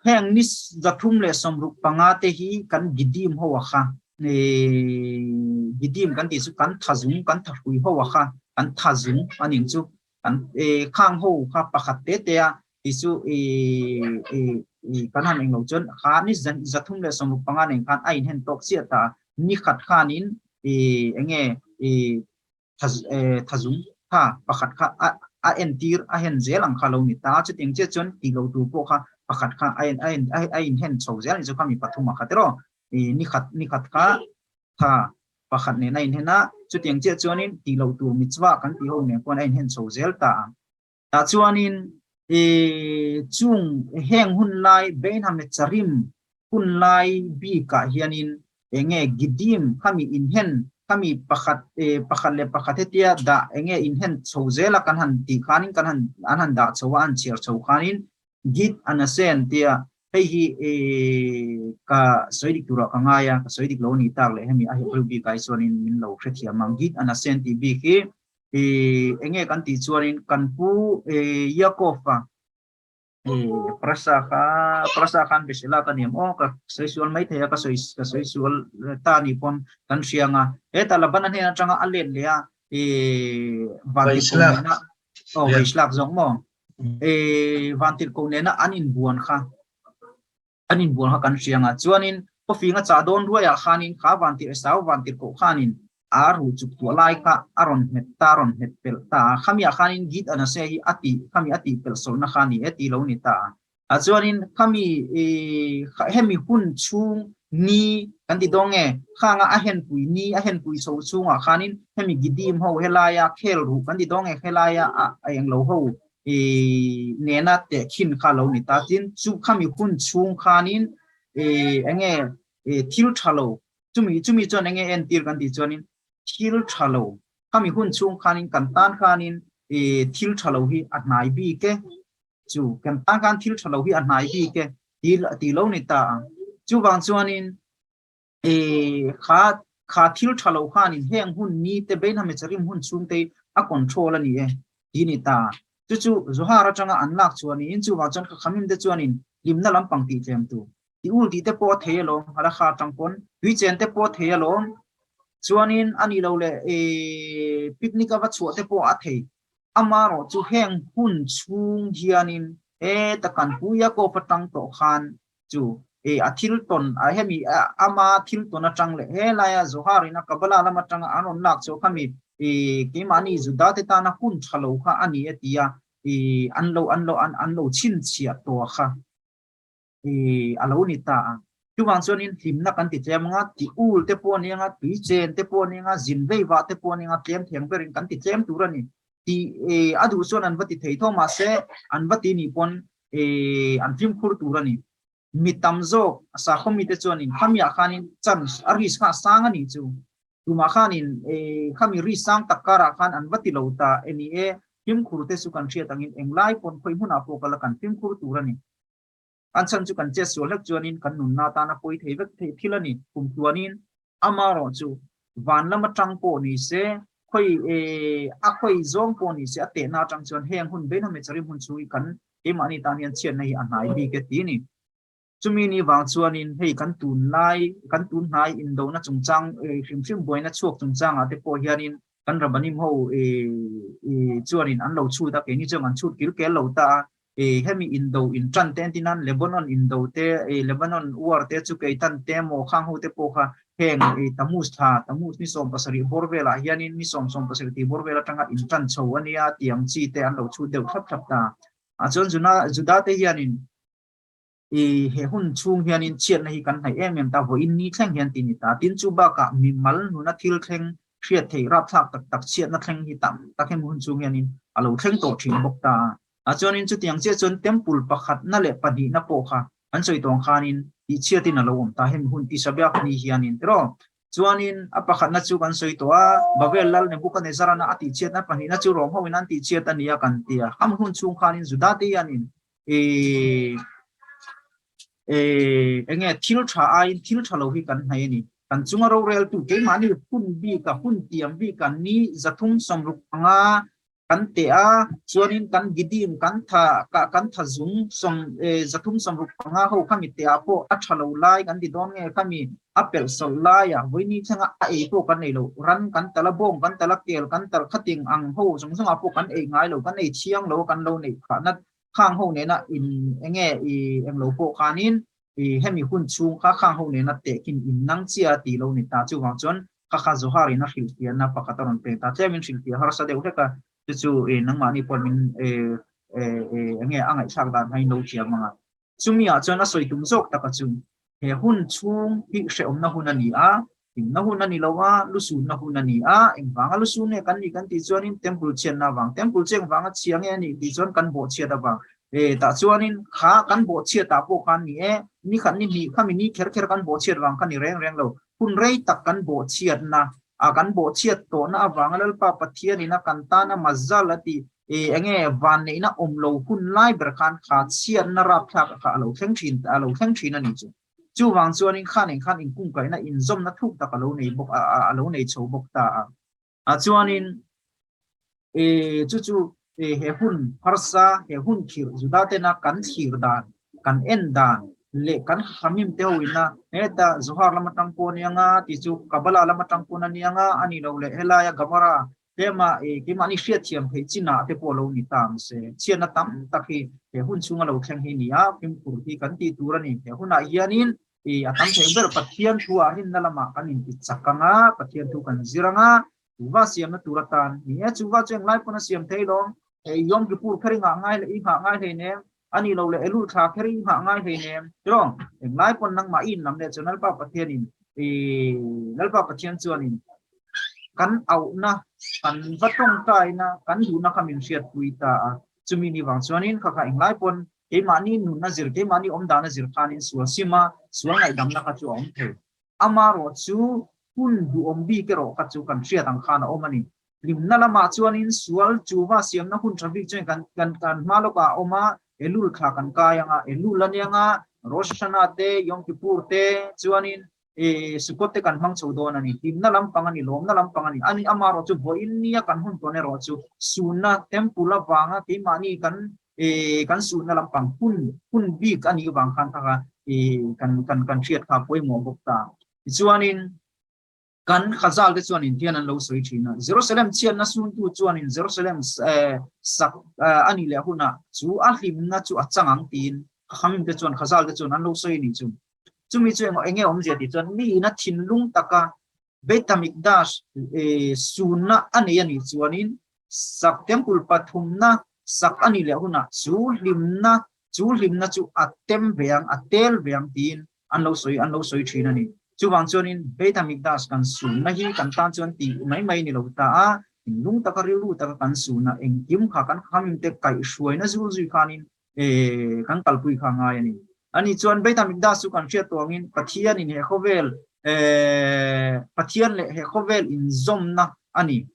heng ni 365 te hi kan gidim ho a kha, gidim kan tih chu kan thazung, kan thahrui ho a kha, kan thazung a ning chu, kan khang ho kha pakhat te te a tih chu kan han englo chuan kha ni 365 nen khan a inhen tawk chiah ta a, ni khat khanin enge thazung kha pakhat kha a entir a hen zel ang kha lo ni ta, chutiang chiah chuan tih lo tur pawh kha pakhat kha a en a en a inhen chho zel a ni chu kha mi pathum ah kha tiraw ni khat ni khat kha tha pakhat nen a inhen a, chutiang chiah chuanin tih loh tur mitzvah kan tih ho nen khuan a inhen chho zel ta ang. Tah chuanin chung heng hun lai Beinhametzarim hun lai bikah hianin enge Gidim khami inhen khami pakhat pakhat leh pakhat hetia dah enge inhen chho zela kan han tih khanin kan han an han dah chho a an chhiar chho khanin Gid an a se an tia hei hi ka sawi dik turah ka ngai a ka sawi dik lo a nih tak leh hemi a Hebrew bikah hi chuanin min lo hrethiam ang Gid an a se an tih bik hi enge kan tih chuanin kan pu Yaakov-a Prasa kha Prasa khan Besela ka niam aw ka sawi sual mai thei a ka sawi ka sawi sual ta ni pawn kan hria anga heta Labana hnen atanga a let leh a vantirhkoh nena aw Vaishlak zawk maw vantirhkoh nena an inbuan kha An inbual kha kan hria anga chuanin khawfing a chah dawn ruaiah khanin kha vantir Esau vantirhkoh khanin a ruh chuk tuah lai kha a rawn hmet ta, a rawn hmet pelh ta a, khamiah khanin Gid Anase hi a tih, khami a tih pelh sawlhna kha a ni e tih lo ni ta a. Ah chuanin khami hemi hun chhung ni kan ti dawn nge, khanga a henpui ni, a henpui chho chhungah khanin hemi Gidim ho helaia khel ruh kan ti dawn nge, helaia a englo ho nena tehkhin kha lo ni ta. Tin, chu khami hun chhung khanin enge thil tha lo, chumi chumi chuan enge entir kan tih chuanin thil tha lo, khami hun chhung khanin kan tan khanin thil tha lo hi a hnai bik e, chu kan tan khan thil tha lo hi a hnai bik e tih lo ni ta ang. Chuvang chuanin e kha kha thil tha lo khanin heng hun ni te Bein Hametzarim hun chhung te a control a ni e ti ni ta. Chu chu Zohar atanga an lak chuanin chuvang chuan kha khamim te chuanin hlimna lampang tih tlem tur ti ul tih te pawh a thei alawm halakha atang pawn tui chen te pawh a thei alawm chuanin a nih loh leh e picnic a va chhuah te pawh a thei amarawh chu heng hun chhung hianin heta kan puia kawp atang tawh khan chu e a thil tawn a hemi ama thil tawn atang leh helaia Zohar in a Kabbalah lam atanga an rawn lak chhuah khami e keimahni Juda te tana hun tha lo kha a ni a ti a e an lo an lo an lo chhinchhiah tawh kha. i a lo ni ta a. Chuvang chuanin hlimna kan ti tlem anga, ti ul te pawh a ni anga, tui chen te pawh a ni anga, zin vei vah te pawh a ni anga, tlem theng berin kan ti tlem tur a ni. Ti a duh chuan an va ti thei tho mahse an va ti nih pawn an fimkhur tur a ni. Mi tam zawk sakhaw mite chuanin khamiah khanin chance a risk kha a sang a nih chu. Tumah khanin khami risk sang tak karah khan an va ti lo ta e ni e, fimkhur te chu kan hriat angin englai pawn khawi hmunah pawh kala kan fimkhur tur a ni. An chhan chu kan chet sual hlek chuanin kan nunna atana pawi thei vek theih thil a ni. Kum tluanin amarawh chu van lam atang pawh ni se, khawi e a khawi zawng pawh ni se a tehna atang chuan heng hun beina Mecharim hun chhung hi kan keimahni tan hian chhiatna hi a hnai bik e ti a ni. Chumi ni vang chuanin hei kan tunlai kan tunhnai indona chungchang hrim hrim buaina chhuak chungchangah te pawh hianin kan Rabbanim ho chuanin an lo chhut a, keini chuan kan chhut kil kel lo ta a, hemi indo in tan te entin nan Lebanon indo te Lebanon war te chu kei tan te emaw khang ho te pawh kha heng Tammuz thla Tammuz ni 70 bawr velah hianin ni sawm 70 tih bawr vel atanga in tan chho a nia tih ang chi te an lo chhut deuh thlap thlap ta a chuan Juna Juda te hianin i he hun chhung hianin chhiatna hi kan hnaih em em ta, vawiin ni thleng hian ti ni ta. Tin, chu bakah mimal nuna thil thleng hriat theih rapthlak tak tak chhiatna thleng hi tam tak hemi hun chhung hianin a lo thleng tawh thin bawk ta a. A chuanin chutiang chiah chuan temple pakhatna leh pahnihna pawh kha an sawi tawng khanin tihchhiatin a lo awm ta hemi hun Tisha B'Av ni hianin tiraw. Chuanin a pakhatna chu kan sawi tawh a, Babel lal Nebuchadnezzar-ana a tihchhiatna pahnihna chu Rom hoin an tihchhiat a ni a kan ti a. Khami hun chhung khanin Juda te hianin e enge thil tha aiin thil tha lo hi kan hnai a ni. Kan chunga roreltu keimahni hun bika hun tiam bika ni 365 kan teh a, chuanin kan gidim kan tha kan tha zung sawm 365 ho khami teh ah pawh a tha lo lai kan ti dawn nge khami a pelh sawlh lai a vawiini thlengah a ei pawh kan nei lo ran kan tal a bawng kan tal a kel kan tal khating ang ho zawng zawng ah pawh kan ei ngai lo kan ei thiang lo a kan lo neih phah nat khang ho nena in enge i englo pawh khanin i hemi hun chhung kha khang ho nena tehkhin in nang chia tih lo ni ta chuvang chuan kha kha Zohar in a hrilhfiahna pakhat a rawn pek ta tlemin hrilhfiah harsa deuh hlek a chu chu i nangmahni pawh min e enge a ngaihthlak dan kha in lo thiam ang a chumi ah chuan a sawi tum zawk taka chu He hun chhung hi hrehawmna hun a ni a, hlimna hun a ni lo a, lusunna hun a ni a. Engvanga lusun nge kan nih kan tih chuanin temple chhiatna avang, temple chu engvanga chhia nge a nih tih chuan kan bawhchhiat avang. E, tah chuanin kha kan bawhchhiatah pawh khan ni e, ni khat ni hnih khami ni kher kher kan bawhchhiat vang kha ni reng reng lo. Hun rei tak kan bawhchhiatna, a kan bawhchhiat tawhna avanga Lalpa Pathianin a kan tana mazal a tih E enge vanneihna awm lo hun lai ber khan kha chhiatna rapthlak kha a lo thleng thin a lo thleng thin a ni chu. Chuvang chuanin khan eng khan inkungkaihna inzawmna thuk tak a lo nei bawk a lo nei chho bawk ta a. A chuanin e chu chu e he hun harsa he hun khirh Juda tena kan thlir dan kan en dan leh kan hamim te ho ina heta Zohar lama tang pawh a ni anga tih chu Kabbalah lama tang pawn a ni anga a ni lo leh helaia Gemara Tlema i keimahni hriatthiam theih chinah te pawh lo ni ta ang se. Chhiatna tam tak hi he hun chhunga lo thleng hi ni a, fimkhur hi kan tih tur a ni. He hunah hianin i a tam theih ber Pathian thu ah rinna lamah kan inti chak ang a, Pathian thu kan zir ang a, chuva siamna tur atan ni e. Chuva chu englai pawn a siam thei lawm. Hei Yom Kippur kher i nghah ngai leh i nghah ngai hleinem, a nih loh leh Elul thla kher i nghah ngai hleinem. Tiraw? Englai pawn nangmah i inlam leh chuan Lalpa Pathianin i Lalpa Pathian chuanin kan auhna, kan va tawngtaina, kan duhna kha min hriatpui ta a. Chumi ni vang chuanin kha kha englai pawn keimahni nunna zir, keimahni awmdana zir khanin sual sim a, sual ngaihdamna kha chu a awm thei. Amarawh chu hun duhawm bik erawh kha chu kan hriat ang khan a awm a ni. Hlimna lamah chuanin sual chuva siamna hun tha bik chuan kan kan kan hma lawkah a awm a, Elul thla kan kai ang a, Elul a nia nga, Rosh Hashanah te, Yom Kippur te, chuanin e Sukkot te kan hmang chho dawn a ni. Hlimna lampang a ni, lawmna lampang a ni. Ani amarawh chu vawiin nia kan hun tawn erawh chu sunna temple avanga keimahni kan e kan sunna lampang hun hun bik a nih vang khan kha kha e kan kan kan hriat kha pawimawh bawk ta. Tichuanin kan Khazal te chuanin hian an lo sawi thin a, Jerusalem chhiatna suntu chuanin Jerusalem sak a nih leh hunah chu a hlimna chu a chang ang tiin Khamim te chuan Khazal te chuan an lo sawi a nih chu. Chumi chu eng enge awmzia tih chuan miin a thinlung taka Beit HaMikdash sunna a nei a nih chuanin sak temple pathumna sak a nih leh hunah chu hlimna chu hlimna chu a tem ve ang, a tel ve ang tiin an lo sawi an lo sawi thin a ni. Chuvang chuanin Beit HaMikdash kan sunna hi kan tan chuan tih mai mai ni lo ta a, thinlung taka rilru taka kan sunna engkim kha kan khamimte kaihhruaina zul zui khanin kan kalpui kha ngai a ni. Ani chuan Beit HaMikdash chu kan hriat tawh angin Pathianin he khawvel Pathian leh he khawvel inzawmna a ni.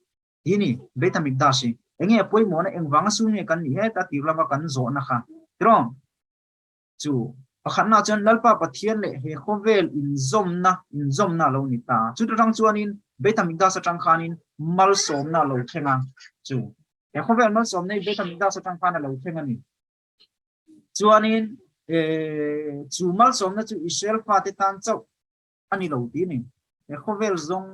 Hi ni Beit HaMikdash hi enge a pawimawhna engvanga su nge kan nih heta tir lama kan zawhna kha tiraw? Chu pakhatna chuan Lalpa Pathian leh he khawvel inzawmna inzawmna a lo ni ta. Chuta tang chuanin Beit HaMikdash atang khanin malsawmna a lo thleng a. Chu he khawvel malsawmna hi Beit HaMikdash atang khan a lo thleng a ni. Chuanin chu malsawmna chu Israel fate tan chauh a ni lo tih a ni. He khawvel zawng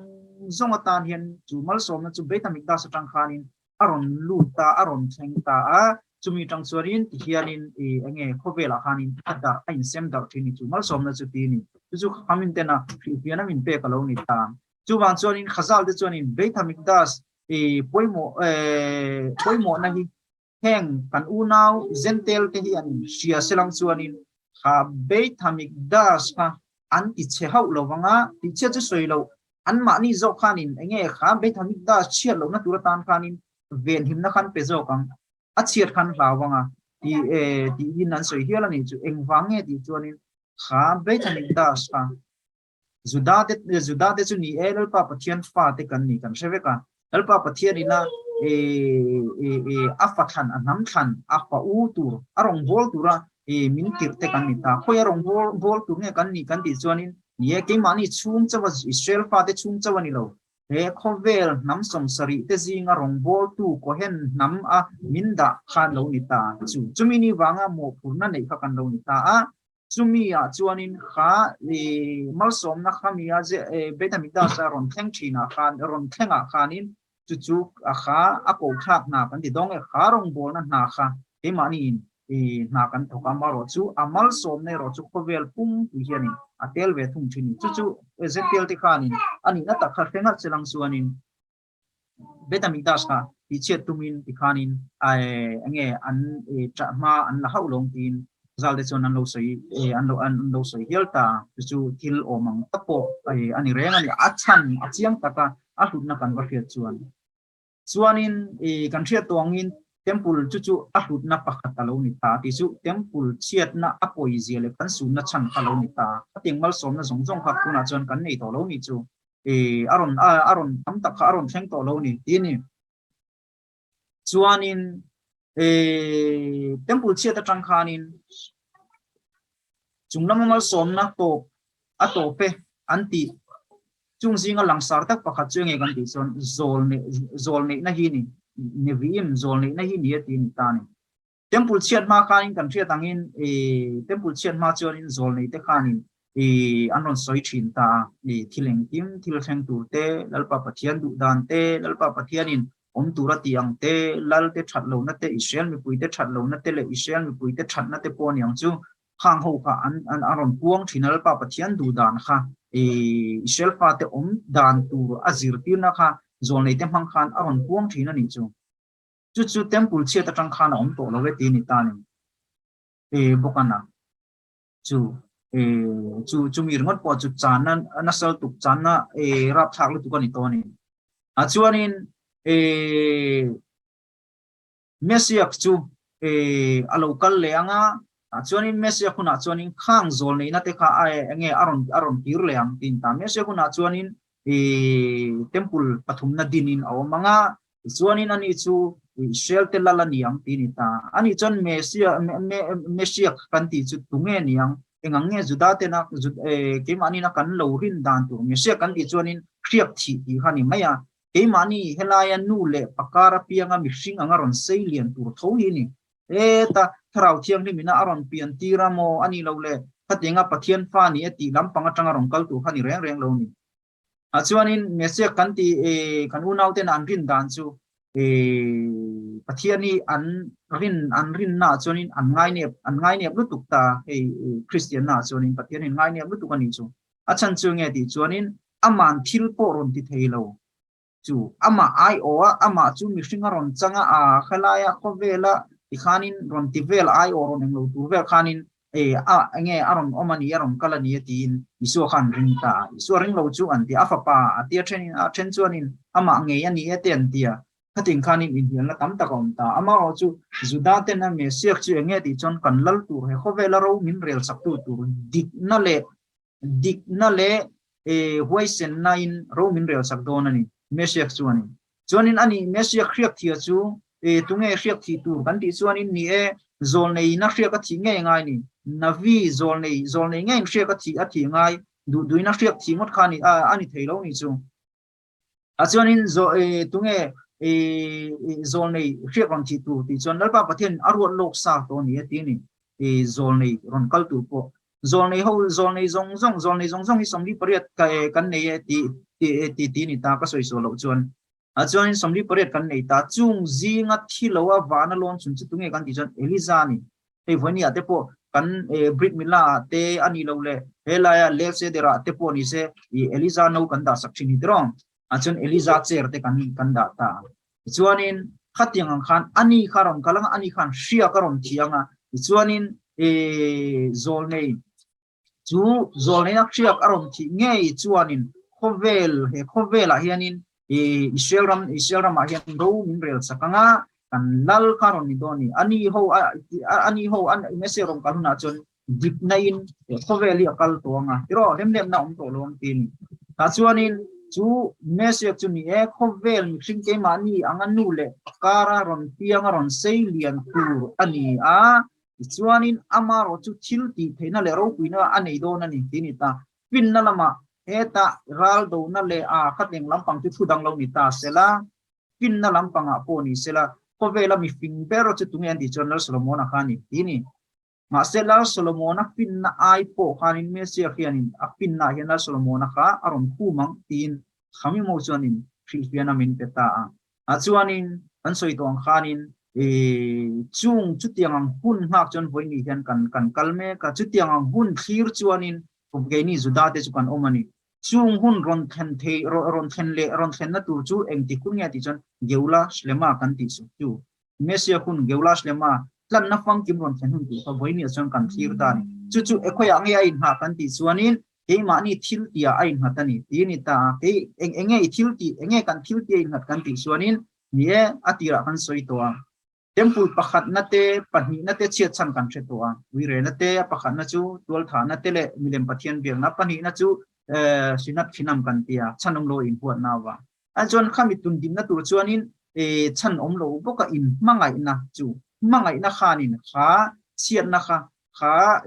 zawng atan hian chu malsawmna chu Beit HaMikdash atang khanin a rawn lut ta, a rawn thleng ta a, chumi atang chuanin tihianin ih enge khawvelah khanin a darh, a insem darh thin ni chu malsawmna chu ti a ni. Chu chu Khamin tena hrilhfiahna min pek a lo ni ta. Chuvang chuanin Khazal te chuanin Beit HaMikdash ih pawimawh eh pawimawhna hi Heng kan unau Zentel te hi an hria selang chuanin kha Beit HaMikdash kha an ti chhe hauh lo vang a, tih chhiat chu sawi loh, anmahni zawk khanin enge kha Beit HaMikdash chhiat lohna tur atan khanin venhimna khan pe zawk ang, a chhiat khan hlau vang a tih tiin an sawi hial a nih chu. Engvang nge tih chuanin kha Beit HaMikdash kha Juda te Juda te chu ni e Lalpa Pathian fa te kan ni kan hre vek a Lalpa Pathian ina e e e a fa thlan a hnam thlan a fa u tur a rawng bawl tura e min tirh te kan ni ta khawi a rawng bawl bawl tur nge kan ni kan tih chuanin ni e keimahni chhung chauha Israel fa te chhung chauh a ni lo he khawvel hnam sawmsarih te zinga rawng bawltu Kohen hnam a min dah khan lo ni ta chu chumi ni vanga mawhphurhna neih kha kan lo ni ta a Chumi ah chuanin kha i malsawmna khami a Beit HaMikdash a rawn thleng thin ah khan, rawn thleng ah khanin chu chu a kha a koh thlak hna kan ti dawng e, kha rawngbawlna hna kha keimahni in i hna kan thawk a, amaherawh chu a malsawmna erawh chu khawvel pumpui hianin a tel ve thung thin a ni. Chu chu Ezekiel te khanin a nihna tak kha hre ngat che lang chuanin Beit HaMikdash kha tihchhiat tumin tikhanin enge an ṭah hma an la hauh lo ang tiin zal te chuan an lo sawi an lo an lo sawi hial ta chu chu thil awm ang tak pawh a ni reng a ni. A chhan a chiang taka a hlutna kan va hriat chuan chuanin kan hriat tawh angin Temple chu chu a hlutna pakhat a lo ni ta tih chu Temple chhiatna a pawizia leh kan sunna chhan kha a lo ni ta. Khatiang malsawmna zawng zawng kha tunah chuan kan nei tawh lo ni chu. A rawn a rawn tam tak kha a rawn thleng tawh lo ni tih a ni. Chuanin Temple chhiat atang khanin chung lama malsawmna tawp a tawp e an tih chung zinga langsar tak pakhat chu enge kan tih chuan zawl neih zawl neihna hi ni Nevi'im zawl neihna hi ni a tih a ni ta a ni. Temple chhiat hma khanin kan hriat angin Temple chhiat hma chuanin zawl nei te khanin an rawn sawi thin ta a, thil engkim thil thleng tur te, Lalpa Pathian duh dan te, Lalpa Pathianin awm tur a tih ang te, Lal te that lohna te, Israel mipui te that lohna te leh Israel mipui te thatna te pawh a niang chu khang ho kha an an rawn puang thin a, Lalpa Pathian duh dan kha Israel fate awm dan tur a zirtirna kha zawl nei te hmang khan a rawn puang thin a nih chu. Chu chu temple chhiat atang khan a awm tawh lo e tih a ni ta a ni. E bawk a na chu e chu chumi ringawt pawh chu channa nasal tuk channa e rapthlak lutuk a ni tawh a ni. A chuanin e Messiah chu e a lo kal leh anga tah chuanin Messiah hunah chuanin khang zawl neihna te kha a enge a rawn a rawn kir leh ang tiin ta Messiah hunah chuanin e temple pathumna dinin a awm anga Tichuanin ani chu Israel te lal a ni ang tih a ni ta. Ani chuan Messiah, Messiah kan tih chu tunge ni ang? Engang nge Juda tena keimahni na kan lo rin dan tur Messiah kan tih chuanin hriak thih tih kha a ni mai a. Keimahni helaia nu leh pakar apianga mihring anga rawn sei lian tur tho hi a ni. Heta Thlarau Thianghlim ina a rawn pian tir a maw a nih loh le khatianga Pathian fa ni e tih lampang atanga rawn kal tur kha ni reng reng lo ni. Ah chuanin Messiah kan tih kan unauten an rin dan chu Pathian hi an rin an rinna ah chuanin an ngainep an ngainep lutuk ta hei Kristian na ah chuanin Pathian hi an ngainep lutuk a nih chu. A chhan chu nge tih chuanin aman thil pawh rawn ti thei lo chu amah aiawh a, amah chu mihring a rawn chang a, a khelaia khawvela tikhanin rawn ti vel aiawh rawn englo tur vel khanin e a enge a rawn awm a ni, a rawn kal a ni a tiin Isua kha an ring ta a. Isua ring lo chu an ti a, a fapa a tia thenin a then chuanin amah ngei a ni e te an ti a. Khatin khanin inhnialna tam tak a awm ta. Amaherawh chu Juda ten a Messiah chu enge tih chuan kan lal tur he khawvela ro min rel saktu tur dikna leh dikna leh huaisennain ro min rel sak dawn a ni, Messiah chuanin. Chuanin a nih Messiah hriak thia chu tunge hriak thih tur kan tih chuanin ni e, zawlneiin a hriak a thih ngei ngai ni. Navi zawlnei, zawlnei ngeiin hriak a thih a thih ngai, duh duhin a hriak thih ngawt kha a ni thei lo ni chu. A chuanin tunge zawlnei hriak rawn thih tur tih chuan Lalpa Pathian a ruat lawk sa tawh a ni a ti a ni. Zawlnei rawn kal tur pawh zawlnei ho zawlnei zawng zawng zawlnei zawng zawng hi 48 kan nei e tih tih tih ni ta ka sawi sual loh chuan a chuanin 48 kan nei ta chung zinga thi lo a vana lawn chhun chu tunge kan tih chuan Eliza a ni. Hei vawinia te pawh kan Brit Mila ah te a ni lo le helaia Lel Seder ah te pawh ni se i Eliza no kan dah sak thin hi tiraw ah chuan Eliza chair te kan kan dah ta ang. Tichuanin khatiang ang khan ani kha rawn kal anga ani khan hriak a rawn thi anga tichuanin i zawlnei Chu zawlneina hriak a rawn thih ngei chuanin khawvel, he khawvelah hianin Israel ram, Israel ramah hian ro min rel sak ang a, kan lal kha rawn ni dawn a ni. A ni ho, a ni ho, Messiah rawn kal hunah chuan diknain khawvel hi a kal tawh ang a, tiraw, remlemna a awm tawh lo ang ti a ni. Tah chuanin chu Messiah chu ni e, khawvel mihring keimahni anga nu leh kara rawn pianga rawn sei lian tur a ni a, Tichuanin amarawh chu thil tih theihna leh ropuina a nei dawn a ni tih a ni ta. Finna lamah heta ral dona leh a khatleng lampang chu thu dang lo ni ta sela, finna lampangah pawh ni sela, khawvela mi fing ber chu tunge an tih chuan Lal Solomona kha a ni tih a ni. Mahse Lal Solomona finna ai pawh khanin Messiah hianin a finnaah hian Lal Solomona kha a rawn khum ang tiin Khamimo chuanin hrilhfiahna min pe ta a. A chuanin kan sawi tawh ang khanin chung chutiang ang hun nghak chuan vawiin hian kan kan kal mek a, chutiang ang hun thlir chuanin keini Juda te chu kan awm a ni. Chung hun rawn thlen thei rawn thlen leh rawn thlenna tur chu engtik hun nge tih chuan Geula Shlema kan tih chu chu Messiah hun Geula Shlema tlanna famkim rawn thlen hun tur kha vawiin chuan kan thlir ta a ni. Chu chu ekhawiah nge a inhah kan tih chuanin keimahni thil tihah a innghat a ni tih a ni ta a, kei eng eng nge i thil tih, eng nge kan thil tih a innghat kan tih chuanin ni e, a tirah kan sawi tawh a. Temple pakhatna te, pahnihna te chhiat chhan kan hre tawh a, uirena te, a pakhatna chu tualthahna te leh milem Pathian biakna, pahnihna chu Sinat Khinam kan ti a, chhan awm lo inhuatna avang. A chuan khami tundimna tur chuanin chhan awm lo bawka inhmangaihna chu, hmangaihna khanin kha chhiatna kha, kha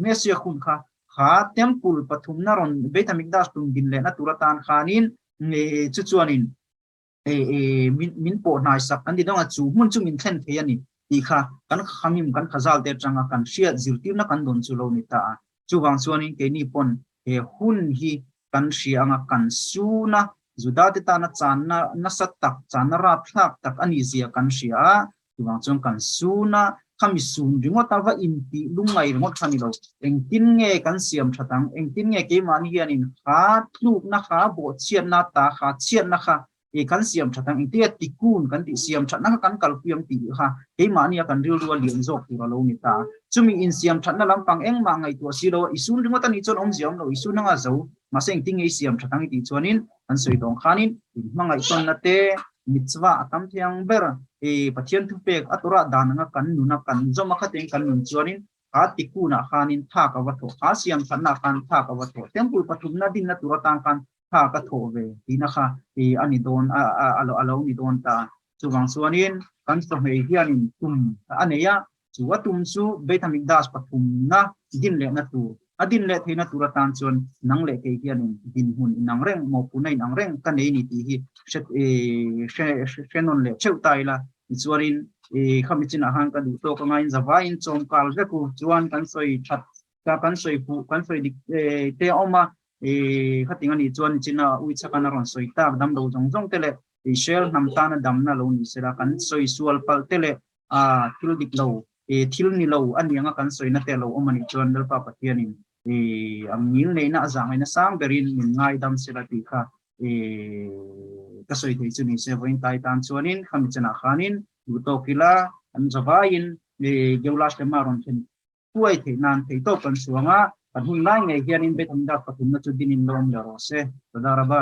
Messiah hun kha, kha temple pathumna rawn Beit HaMikdash tundin lehna tur atan khanin chu chuanin min pawh hnaisak kan ti dawng a, chu hmun chu min thlen thei a ni tih kha kan khamim kan khazal te atanga kan hriat zirtirna kan dawn chu lo ni ta a. Chuvang chuanin keini pawn he hun hi kan hria anga kan suna Judate tana channa nasa tak, channa rapthlak tak a nih zia kan hria a, chuvang chuan kan suna khami sun ringawt a va intih lungngai ringawt kha ni lo. Engtin nge kan siam that ang? Engtin nge keimahni hianin kha tlukna kha bawhchhiatna ta kha chhiatna kha e kan siam that ang engtia tikun kan tih siam thatna kha kan kalpui ang tih kha keimahni a kan rilru a lian zawk tur a lo ni ta. Chumi insiam thatna lampang engmah ngaihtuah si lo a, i sun ringawt a nih chuan awmzia awm lo, i sun anga zo, mahse engtin nge i siam that ang i tih chuanin kan sawi tawng khanin in hmangaihtawnna te mitzvah a tam thei ang ber e Pathian thupek a Torah dan anga kan nun a kan zawm a khateng kan nun chuanin kha tikunah khanin tha ka va thawh, kha siam thatna khan tha ka va thawh, temple pathumna dinna tur atan khan tha ka thawh ve tihna kha a ni dawn a lo ni dawn ta. Chuvang chuanin kan chawhmeh hianin tum a nei a, Chu a tum chu Beit-Hamikdash pathumna din lehna tur, a din leh theihna tur atan chuan nang leh kei hianin dinhmun inang reng, mawhphurhna inang reng ka nei ni tih hi hre hre nawn leh theuh ta ila. Tichuanin khami chinah khan ka duh tawk anga in zavaiin chawm kal vek u. Chuan kan sawi that kan sawi fuh kan sawi dik te a awm a, khating a nih chuan nichina uichhakan a rawn sawi tak damlo zawng zawng te leh Israel hnam tana damna lo ni sela kan sawi sual palh te leh a thil dik lo thil ni lo a ni anga kan sawina te a lo awm a nih chuan Lalpa Pathianin a ngil neihna a zahngaihna sang berin min ngaidam sela tih kha ka sawi thei chu ni se vawiin tai tan chuanin khami chenah khanin duh tawk ila an zavaiin Geulash lema rawn thlen Huai theih nan theih tawp kan suang a, kan hun lai ngei hianin Beit Hamikdash pathumna chu dinin lo awm leh rawh se. Toda Rabba.